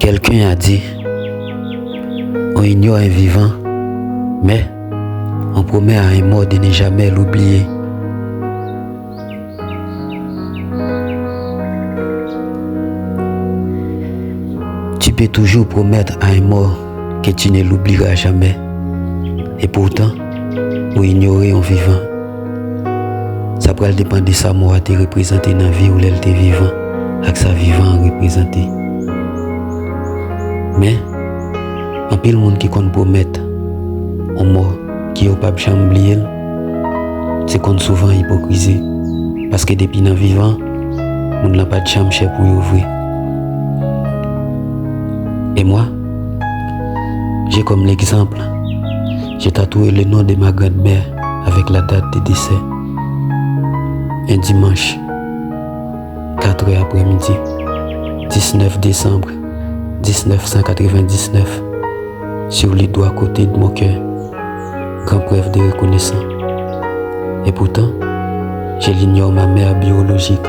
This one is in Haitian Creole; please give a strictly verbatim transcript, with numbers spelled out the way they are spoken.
Quelqu'un a dit, on ignore un vivant, mais on promet à un mort de ne jamais l'oublier. Tu peux toujours promettre à un mort que tu ne l'oublieras jamais. Et pourtant, ou inyore yon vivan. Sa pral depann de sa mò a te reprezante nan vi w lè l te vivan ak sa vivan an reprezante. Men, anpil moun ki konn pwomèt yon mò ki yo p ap janm bliye l, se konn souvan ipokrize. Paske depi nan vivan, moun lan pa t janm chè pou yo vre. Et moi, j'ai comme l'exemple, j'ai tatoué le nom de ma grand-mère avec la date de décès. Un dimanche, quatre heures après-midi, dix-neuf décembre dix-neuf cent quatre-vingt-dix-neuf, sur le doigt côté de mon cœur, grand preuve de reconnaissance. Et pourtant, je l'ignore ma mère biologique